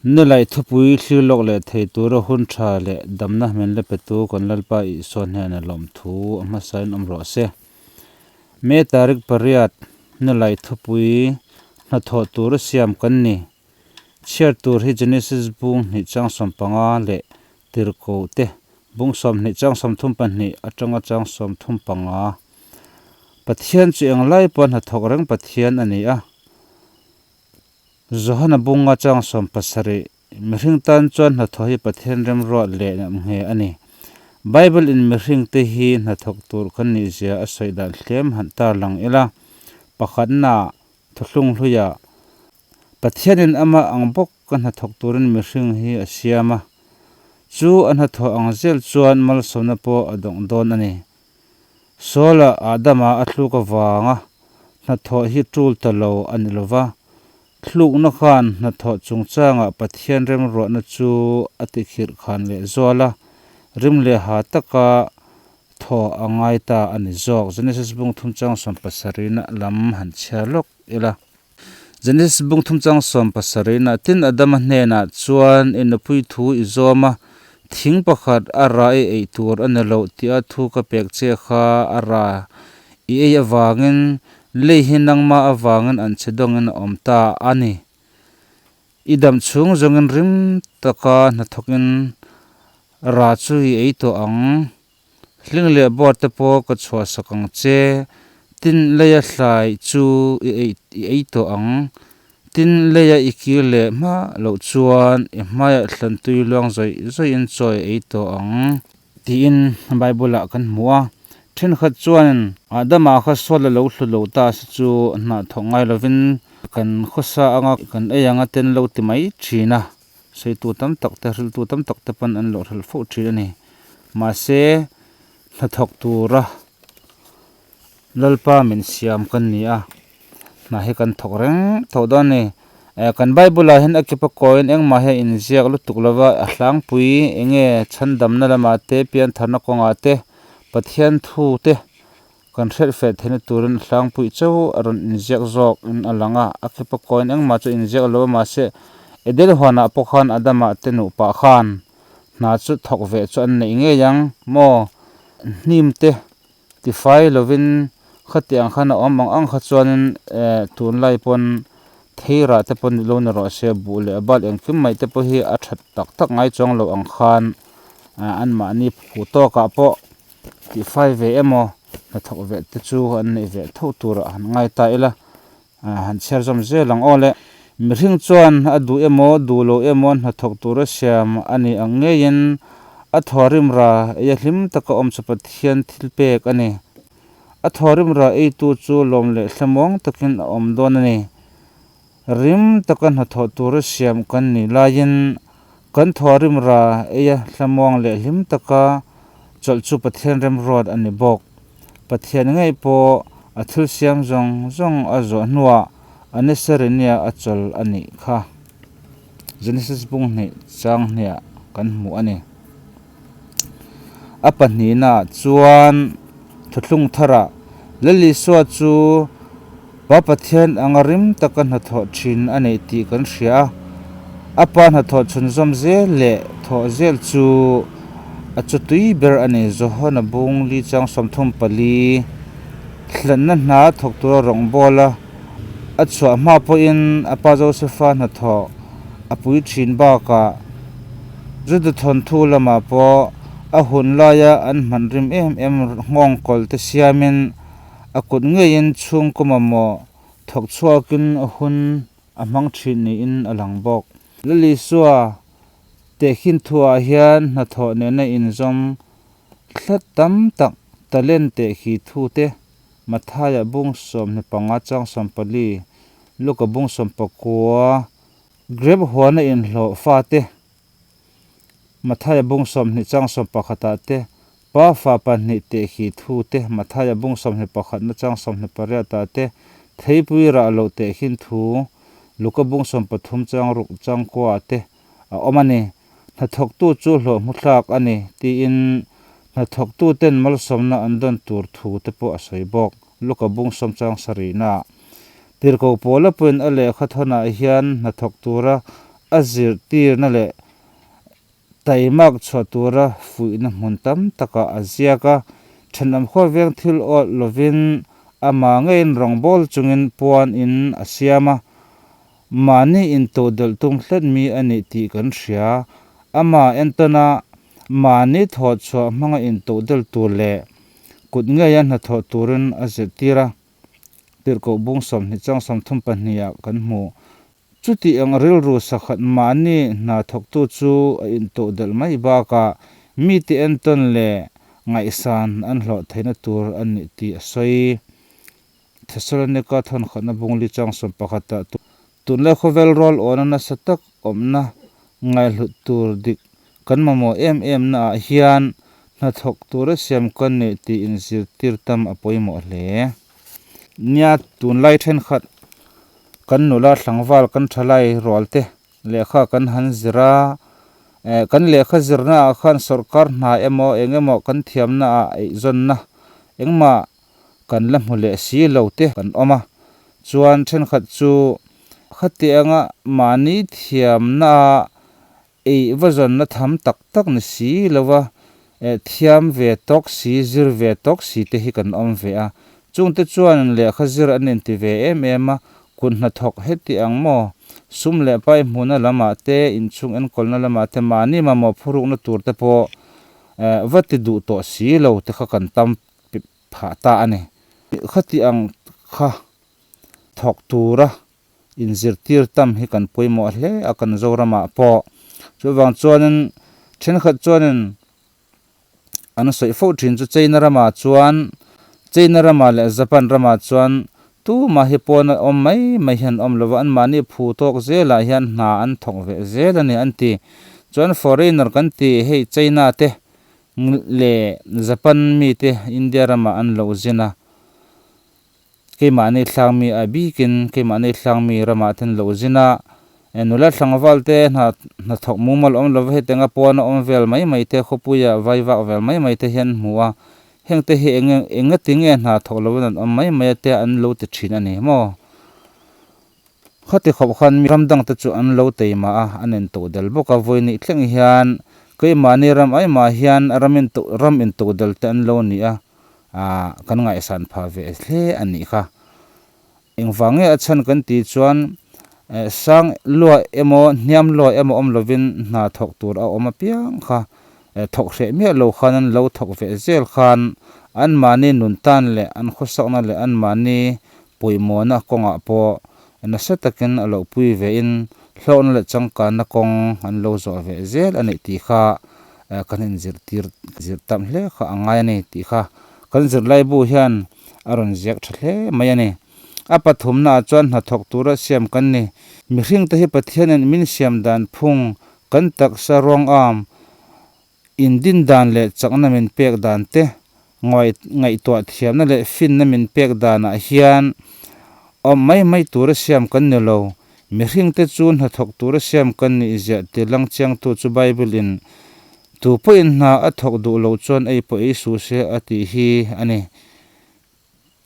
Nilai thupui thlir lawk leh thei tura hun tha leh damna min la petu kan Lalpa Isua hnena lawmthu a hmasain awm rawh se. May tarik pariat nilai thupui hnathawh tura siam kan ni. Chhiar tur hi Genesis bung hnih chang 15 leh Tirhkoh te bung 20 chang 32 atanga chang 35. Pathian chu englai pawh hnathawk reng Pathian a ni a. Johana bunga chang 17, Mihring tan chuan hnathawh hi Pathian remruat leh ngamngheh a ni. Bible in mihring te hi hnathawk tur kan nih zia a sawi dan hlem han tarlang ila. Pakhatna, Thuthlung hluia Pathianin amah ang bawk ka hnathawk turin mihring hi a siam a. Chu a hnathawh ang zel chuan malsawmna pawh a dawng dawn a ni. Saula Adama a thluk avanga hnathawh hi tul ta lo a ni lova, thlukna khan hnathawh chungchangah Pathian remruahna chu a tikhirh khan leh zual a, rim leh ha taka thaw a ngai ta a ni zawk. Genesis bung thum chang 70 na lam han chhiar lawk ila. Genesis bung thum chang 70 na, Tin, Adama hnenah chuan, I nupui thu i zawm a, thing pakhat a ra i ei tur a ni loh tia thu ka pek che kha a ra i ei avangin lei hi nangmah avangin an che dawngin a awm ta a ni. I dam chhung zawngin rim taka hnathawkin ra chu i ei tawh ang. Hling leh bawr te pawh ka chhuahsak ang che, tin leia hlai chu i ei i ei tawh ang. Tin leia i kir leh hma loh chuan i hmaiah thlan tui luang zawih zawihin chaw i ei tawh ang. Tiin Bible ah kan hmu a. Thenkhat chuan Adama kha sawl a lo hlu lo ta se chu hnah thawk ngai lovin kan khawsa anga kan ei anga ten lo ti mai thin a. Sawitu tam tak te, hriltu tam tak te pawn an lawh hrelh fo thin a ni. Mahse, hnathawk tura Lalpa min siam kan ni a, hna hi kan thawk reng tawh dawn a ni. Kan Bible ah hian a kipa kawiin engmah hi a inziak lutuk lova, a hlangpui enge chhandamna lamah te, piantharna kawngah te, Pathian thu te kan hriat feh theihna turin a hlangpui chauh a rawn inziak zawk in a lang a, a kipa kawiin engmah chu a inziak lo a, mahse Eden huanah pawh khan Adama te nuhpah khan Hna chu thawk ve chu an neih ngei ang maw? Hnim te tifai lovin khatiang khan a awm ang ang kha chuanin eh tunlai pawn theirah te pawh ni lo ni rawh se buh leh bal engkim mai te pawh hi a that tak tak ngai chuang lo ang khan anmahni phu tawkah pawh tifai ve emaw hnathawk ve te chu an neih ve tho turah han ngai ta ila. Han chhiar zawm zel ang aw le. Mihring chuan a duh emaw duh lo emaw hnathawk tura siam a nih ang ngeiin a thawhrim ra ei a hlim taka awm chu Pathian thil pek a ni. A thawhrim ra eitu chu lawm leh thlamuang takin a awm dawn a ni. Rim taka hnathawh tura siam kan nih laiin kan thawhrim ra ei a thlamuang leh hlim taka chawlh chu Pathian remruat a ni bawk. Pathian ngei pawh a thil siam zawng zawng a zawh hnuah a Nesarenia a chawl a nih kha. Genesis bung hnih chang hniah kan hmu a ni. A pahnihnaah chuan thuthlung tharah Lal Isua chu Pa Pathian anga rim taka hnathawh thin a neih tih kan hria a. A pa hnathawh chhunzawm zel leh thawh zel chu a chu tui ber a ni. Johana bung li chang 34 hlanna hna thawk tura rawngbâwl a, a chhuah hma pawhin a pa Josefa hnathawh a pui thin bakah Juda thawnthu lamah pawh a hun laia an hman rim em em nghawngkawl te siamin a kut ngeiin chhungkaw mamawh thawk chhuakin a hun a hmang thin niin a lang bawk. Lal Isua tehkhin thuah hian hnathawh nena inzawm thla tam tak talent tehkhi thu te, Mathaia bung 25 chang 14, Luka bung 19, Grep huana inhlawh fate, Mathaia bung 20 chang 11 ah te, Pa fa pahnih tehkhi thu te, Mathaia bung 21 na chang 28 ah te, Theipui rah loh tehkhin thu, Luka bung 13 chang ruk chang kua ah te a awm a ni. Hnathawktu chu hlawh hmu thlak a ni tiin hnathawktu ten malsawmna an dawn tur thu te pawh a sawi bawk. Luka bung sawm chang sarihna ah Tirhkoh Paula pawhin a lehkha thawnah hian hnathawk tura a zirtirna leh taimak chhuah tura fuihna hmun tam takah a ziak a. Thenawm khawveng thil awt lovin amah ngeiin rawngbâwl chungin puan in a siam a. Mahni intodelh tum hlet mi a nih tih kan hria. Amah entawna mahni thawhchhuah hmanga intodelh tur leh kut ngeia hnathawh turin a zirtir a. Tirhkoh bung 20 chang 32 ah kan hmu. Chuti ang rilru sakhat mahni hna thawktu chu a intodelh mai bakah mite entawn leh ngaihsan an hlawh theihna tur a nih tih a sawi. Thesalonika thawnkhatna bung li chang 11 ah tunlai khawvel rual awna nasa tak awmna ngaihhlut tur dik kan mamawh em em naah hian hnathawk tura siam kan nih tih inzirtir tam a pawimawh hle. Nia, tunlai thenkhat kan nula tlangval kan thalai rualte lehkha kan han zir a, eh kan lehkha zirnaah khan sawrkar hna emaw eng emaw kan thiamnaah eizawnna engmah kan la hmu leh si lo te kan awm a, chuan thenkhat chu khatianga mahni thiamnaah Ei va zawnna tham tak tak ni si lo a, thiam ve tawk si, zir ve tawk si te hi kan awm ve a. Chungte chuan lehkha zir an inti ve em em a, kut hnathawk heti ang maw? Sum leh pai hmuhna lamah te, inchhung enkawlna lamah te mahni mamawh phurukna tur te pawh va ti duh tawh si lo te kha kan tam phah ta a ni. Khati ang kha thawk tura inzirtir tam hi kan pawimawh hle a kan Zoramah pawh. Chuvang chuanin thenkhat chuanin an sawi fo thin chu China ramah chuan China ramah leh Japan ramah chuan tumah hi pawn a awm mai mai hian awm lova anmahni phu tawk zelah hian hna an thawk ve zel a ni an ti. Chuan foreigner kan ti hei China te leh Japan mite India ramah an lo zin a. Keimahni hlangmi a bikin keimahni hlangmi ramah ten lo zin a, nula tlangval te hna hnathawk mumal awm lova hetianga pawn a awm vel mai mai te khawpuia vai vak vel mai mai te hian hmu a, heng te hi eng enga tinge hna thawk lovin an awm mai mai a te an lo ti thin a ni maw? Khati khawp khan mi ram dang te chu an lo teima a, an intoh del bawk a, vawi nih thleng hian keimahni ram aimah hian ram intoh ram intoh del te an lo ni a. ah kan ngaihsan phah ve hle a nih kha. Engvang nge a chhan kan tih chuan eh sang luah emaw hniam luah emaw awm lovin hna thawk tur a awm apiang kha eh thawk hreh miah lo khan an lo thawk ve zel khan anmahni nun tan leh an khawsakna leh anmahni pawimawhna kawngah pawh nasa takin a lo pui vein hlawkna leh changkanna kawng an lo zawh ve zel a nih tih kha kan inzirtir zir tam hle kha a ngai a ni tih kha kan zirlai bu hian a rawn ziak tha hle mai a ni. A pathumnaah chuan hnathawk tura siam kan ni. Mihringte hi Pathianin min siam dan phung kan taksa ruangam indin dan leh chakna min pek dan te, ngaihtuah thiamna leh finna min pek danah hian awm mai mai tura siam kan ni lo. Mihringte chu hnathawk tura siam kan nih ziah ti lang chiangtu chu Bible-in, Tu pawhin hna a thawk duh lo chuan ei pawh ei suh se a tih hi a ni.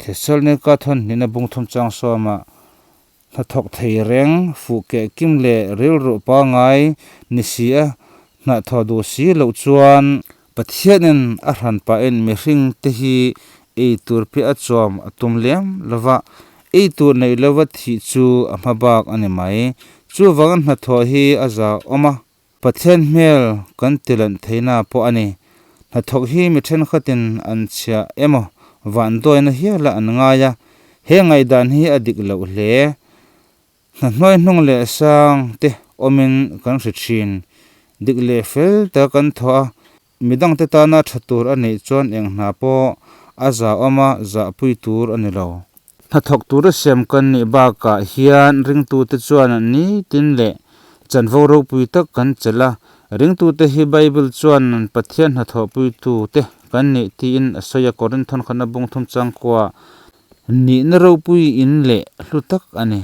Thesalonika thawnhnihna bung thum chang sawmah Hnathawk thei reng, fuh keh kim leh rilru pangngai ni si a hnathawh duh si loh chuan Pathianin a hran pahin mihring te hi ei tur piah a chuam a tum lem lova, ei tur neih lova thih chu a hma bak a ni mai. Chuvangin hnathawh hi a za awm a, Pathian hmel kan tilanh theihna pawh a ni. Hnathawk hi mi thenkhatin an chhia emaw vanduaina hiala an ngai a, he ngaihdan hi a dik loh hle. Hna hnuai hnung leh sang te awmin kan hre thin. Dik leh fel taka kan thawh a, midangte tana tha tur a neih chuan eng hna pawh a za awm a, zahpui tur a ni lo. Hnathawk tura siam kan nih bakah hian ringtute chuan nitin leh chanvo ropui tak kan chelh a, ringtute hi Bible chuan Pathian hnathawhpuitute kan nih tiin a sawi a, Korinthon khana bung thum changkua nihna ropui in leh hlu tak a ni.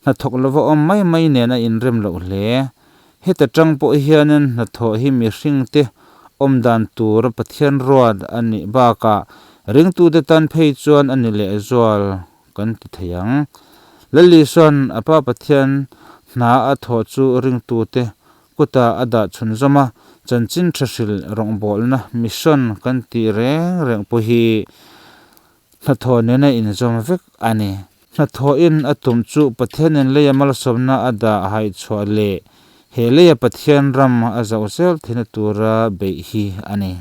Hnathawk lova awm mai mai nen a inrem loh hle. Heta tang pawh hianin hnathawh hi mihringte awm dan tura Pathian ruat a nih bakah ringtute tan phei chuan a ni lehzual kan ti thei ang. Lali sawn a Pa Pathian Hna a thawh chu ringtute kutah a dah chhunzawm a, chanchin tha hril rawngbawlna, mission, kan tih reng reng pawh hi hnathawh nena inzawm vek a ni. Hnathawhin a tum chu Pathianin leia malsawmna a dah haihchhuah leh he leia Pathian ram a zauh zel theihna tura beih hi a ni.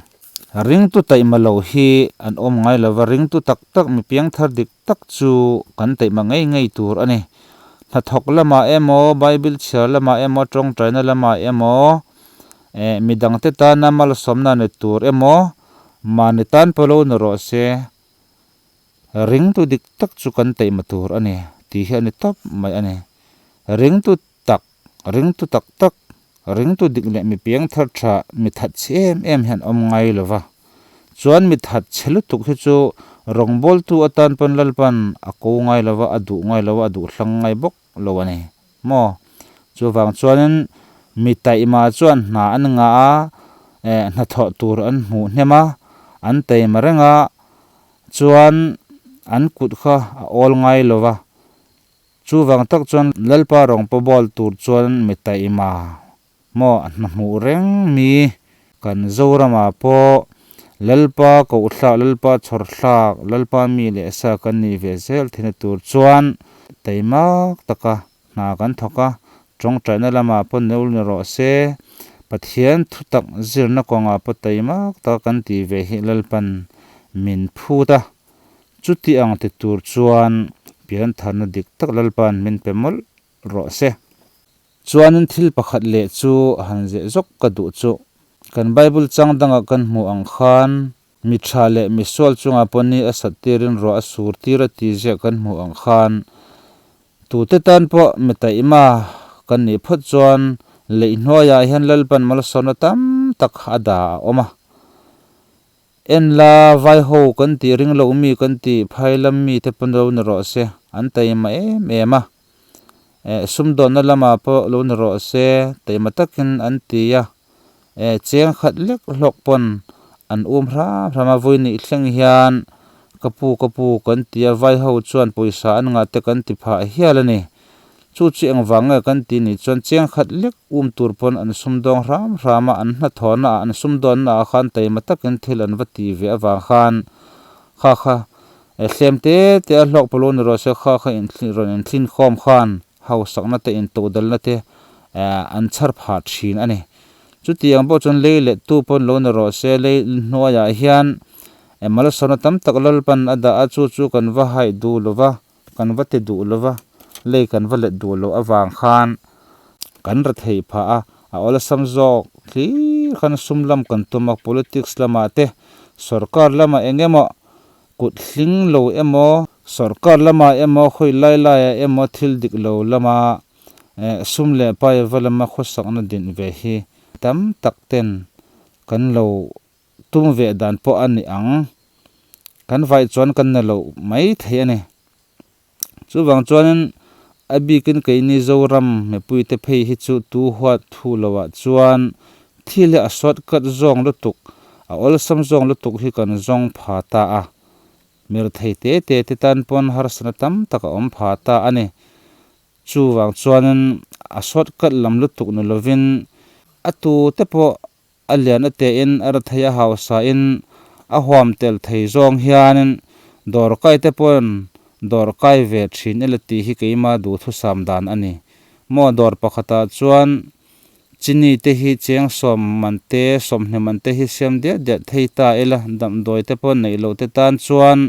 Ringtu taihma lo hi an awm ngai lova, ringtu tak tak mi piangthar dik tak chu kan taihma ngei ngei tur a ni. Hnathawk lamah emaw, Bible chhiar lamah emaw, tawngtaina lamah emaw, eh midangte tana malsawmna ni tur emaw, mahni tan pawh lo ni rawh se, ringtu dik tak chu kan taihma tur a ni tih hi a ni tawp mai a ni. Ringtu tak, ringtu tak tak, ringtu dik leh mi piangthar tha, mi that chhe em em hian awm ngai lo va. Chuan mi that chhe lutuk hi chu rawngbawltu atan pawn Lalpan a ko ngai lo va, a duh ngai lo va, a duh hlang ngai bawk lo a ni maw? Chuvang chuanin mi taihma chuan hna an ngah a, eh hnathawh tur an hmuh hnem a, an taima reng a, chuan an kut kha a awl ngai lo va. Chuvang tak chuan Lalpa rawng pawbawl tur chuan mi taima maw a hna hmuh reng mi kan Zoramah pawh Lalpa kohthlak, Lalpa chhawrthlak, Lalpa mi leh sa kan nih ve zel theihna tur chuan taimak taka hna kan thawk a, tawngtaina lamah pawh neu ni rawh se, Pathian thutak zirna kawngah pawh taimak taka kan tih ve hi Lalpan min phut a. Chuti ang ti tur chuan piantharna dik tak Lalpa'n min pe mawlh rawh se. Chuanin thil pakhat leh chu han zeh zawk ka duh chu, kan Bible chang dangah kan hmuh ang khan mi tha leh mi sual chungah pawh ni a sat tirin ruah a sur tir a ti ziah kan hmuh ang khan tute tan pawh mi taihma kan nih phawt chuan leihnuaiah hian Lalpa'n malsawmna tam tak a dah a awm a. En la, vai ho kan tih ring loh mi kan tih phai lam mi te pawn lo ni rawh se, an taima em em a. Eh, sumdawnna lamah pawh lo ni rawh se, taima takin an ti a. Eh, cheng khat lek hlawk pawn an um hram hram a, vawi nih thleng hian ka pu ka pu kan ti a, vai ho chuan pawisa an ngah te kan ti phah hial a ni. Chu chu engvang nge kan tih nih chuan cheng khat lek um tur pawn an sumdawng hram hram a, an hnathawhna ah an sumdawnna ah khan taima takin thil an va ti ve avang khan kha kha hlem te te a hlawk pawh lo ni rawh se kha kha rawn inthlin khawm khan hausakna te intodelna te an chhar phah thin a ni. Chutiang pawh chuan lei leh tu pawn lo ni rawh se lei hnuaiah hian malsawmna tam tak Lalpan a dah a chu chu kan va haih duh lo va. Kan va ti duh lo va, lei kan va let duh loh avang khan kan ra thei phah a, a awlsam zawk hlir khan sum lam kan tum a, politics lamah te sorkar lamah eng emaw kut hling lo emaw, sorkar lamah emaw khawi lai laiah emaw thil dik lo lama sum leh pai va lama khawsakna din ve hi tam tak ten kan lo Tum ve dan pawh a ni ang. Kan vaih chuan kan na loh mai thei a ni. Chuvang chuanin a bikin keini Zoram mipuite phei hi chu tu huat thu loah chuan thil hi a shortcut zawng lutuk, a awlsam zawng lutuk hi kan zawng pha ta a. Mirthei te te te tan pawn harsatna tam tak a awm pha ta a ni. Chuvang chuanin a shortcut lam lutuk ni lovin a tu te pawh A lian a tein a ra thei a hausa in a huam tel thei zawng hianin dawr kai te pawn dawr kai ve thin ila tih hi keima duhthusam dan a ni. Maw dawr pakhatah chuan chini te hi cheng sawm man te sawmhnih man te hi siam diah diah thei ta ila damdawi te pawh neih loh te tan chuan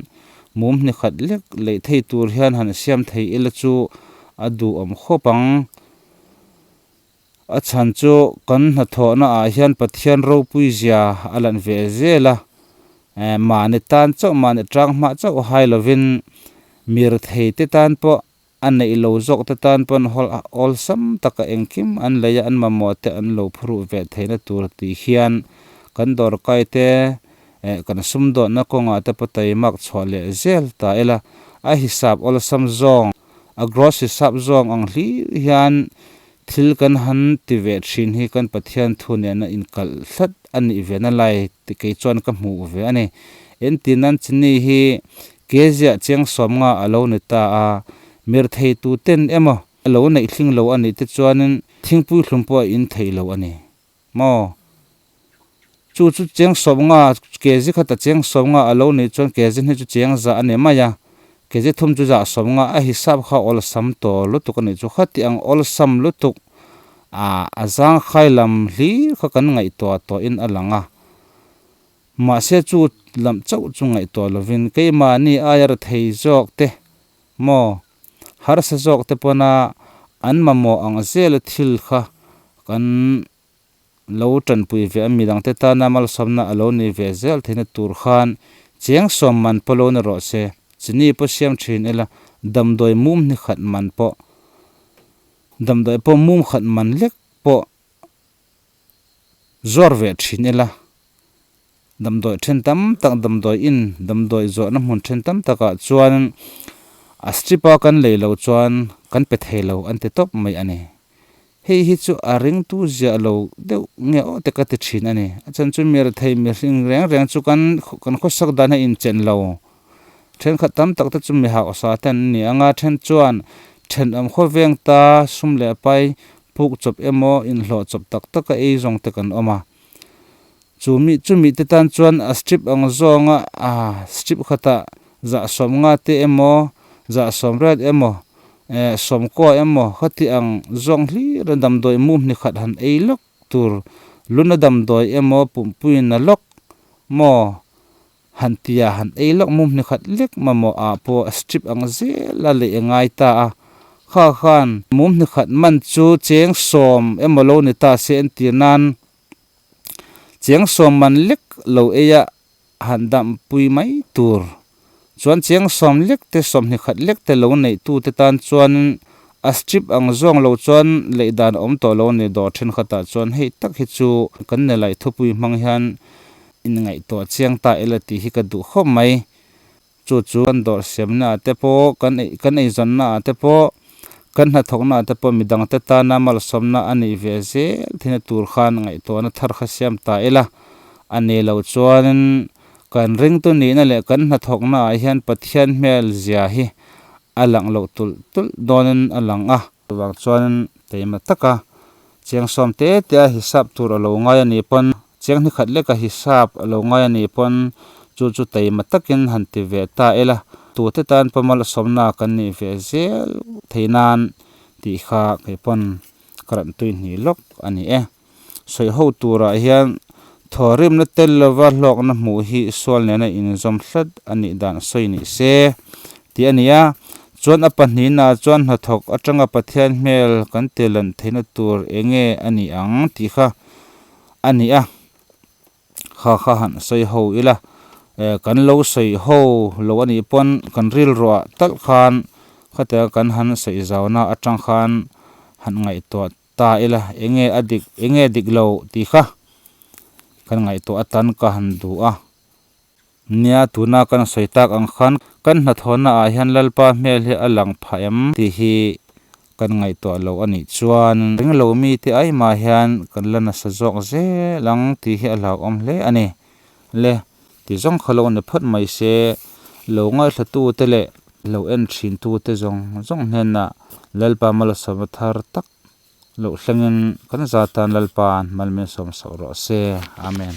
mum hni khat lek leih thei tur hian han siam thei ila chu a duhawm khawp ang. A chhan chu kan hnathawhna ah hian Pathian ropui zia a lan ve zel a, mahni tan chauh mahni tang hmah chauh hai lovin mir thei te tan pawh a neih lo zawk te tan pawn awlsam taka engkim an lei a an mamawh te an lo phurh ve theihna tur tih hian kan dawrkai te kan sumdawnna kawngah te pawh taimak chhuah leh zel ta ila a hisap awlsam zawng a gross hisap zawng ang hlir hian Thil kan han ti ve thin hi kan Pathian thu nena inkalh hlat a nih ve na lai ti kei chuan ka hmuh ve a ni. Entir nan chini hi ke ziah chiang sawm nga a lo ni ta a, mir thei tu ten emaw? Lo neih hling lo a nih te chuanin thingpui hlum pawh a in theih lo a ni maw? Chu chu cheng sawmnga kg khata cheng sawmnga a lo nih chuan kg hnih chu cheng zah a ni mai a, kg thum chu zah sawmnga a hisap kha awlsam tawh lutuk a nih chu khati ang awlsam lutuk ah a zangkhai lam hlir kha kan ngaihtuah tawhin a lang a. Mahse chu lam chauh chu ngaihtuah lovin keimahni aia rethei zawk te maw harsa zawk te pawna an mamawh ang zela thil kha kan lo tanpui ve a, midangte tana malsawmna a lo nei ve zel theihna tur khan cheng sawm man pawh lo ni rawh se, chini pawh siam thin ila damdawi mum ni khat man pawh damdawi pawh mum khat man lek pawh Zuar ve thin ila, damdawi then tam tak damdawi in damdawi zawhna hmun then tam takah chuan a strip a kan lei lo chuan kan pe thei lo an ti tawp mai a ni. Hei hi chu a ringtu ziah lo deuh nge aw te ka ti thin a ni. A chhan chu mi rethei mihring reng reng chu kan kan khawsak dan hi a inchen lo. Thenkhat tam tak te chu mi hausa te an ni ang a, then chuan thenawm khawveng ta sum leh pai Puk chawp emaw inhlawh chawp tak tak a ei zawng te kan awm a. Chu mi chumi te tan chuan a strip ang zawnga a strip khatah zah sawm nga te emaw zah sawm riat emaw eh sawm kaw emaw khati ang zawng hlir a damdawi mum hni khat han ei lawk tur luna damdawi emaw pumpuina lawk maw Han tia han ei lawk mum hni khat lek mamawh ah pawh a strip ang zel a leh ngai ta a, kha khan mum hni khat man chu cheng sawm emaw lo ni ta se an tir nan cheng sawm man lek lo ei a han dam pui mai tur chuan cheng sawm lek te sawmhni khat lek te lo neih tu te tan chuan a strip ang zawng lo chuan leh dan a awm tawh lo a ni dawr thenkhatah chuan hei tak hi chu kan nelaih thupui hmang hian Inngaihtuah chiang ta ila tih hi ka duh khawp mai. Chu chu kan dawr siamna ah te pawh, kan ei kan eizawnna ah te pawh, kan hnathawkna ah te pawh midangte tana malsawmna a nih ve zel theihna tur khan ngaihtuahna thar kha siam ta ila. A ni lo chuanin kan ringtu nihna leh kan hnathawkna ah hian Pathian hmel zia hi a langh loh tulh tulh dawnin a lang a. Chuvang chuanin keimah taka chiang sawm te te a hisap tur a lo ngai a nih pawn Chiang hni khat leka hisap a lo ngai a nih pawn chu chu taima takin han ti ve ta ila, tute tan pawh malsawmna kan nih ve zel thei nan tih kha kei pawn ka rawn tui hnih lawk a ni e. Sawi ho turah hian thawhrimna tel lova hlawkna hmuh hi sual nena inzawm hlat a nih dan sawi ni se tih a ni a, chuan a pahnihnaah chuan hnathawk atanga Pathian hmel kan ti lan theihna tur enge a nih ang tih kha a ni a, kha kha han sawi ho ila, eh kan lo sawi ho lo a nih pawn kan rilruah talh khan khatiang kan han sawi zauna atang khan han ngaihtuah ta ila enge a dik enge dik lo tih kha kan ngaihtuah atan ka han duh a. Nia, tuna kan sawi tak ang khan kan hnathawhna ah hian Lalpa hmel hi a lang phah em tih hi kan ngaihtuah lo a nih chuan ring lo mite aimah hian kan la nasa zawk zel ang tih hi a hlauhawm hle a ni. Le, ti zawng kha lo ni phawt mai se, lo ngaihlatute leh lo en thintute zawng zawng hnenah Lalpa malsawmna thar tak loh thlengin kan zatan Lalpa'n malminsawm sauh rawh se. Amen.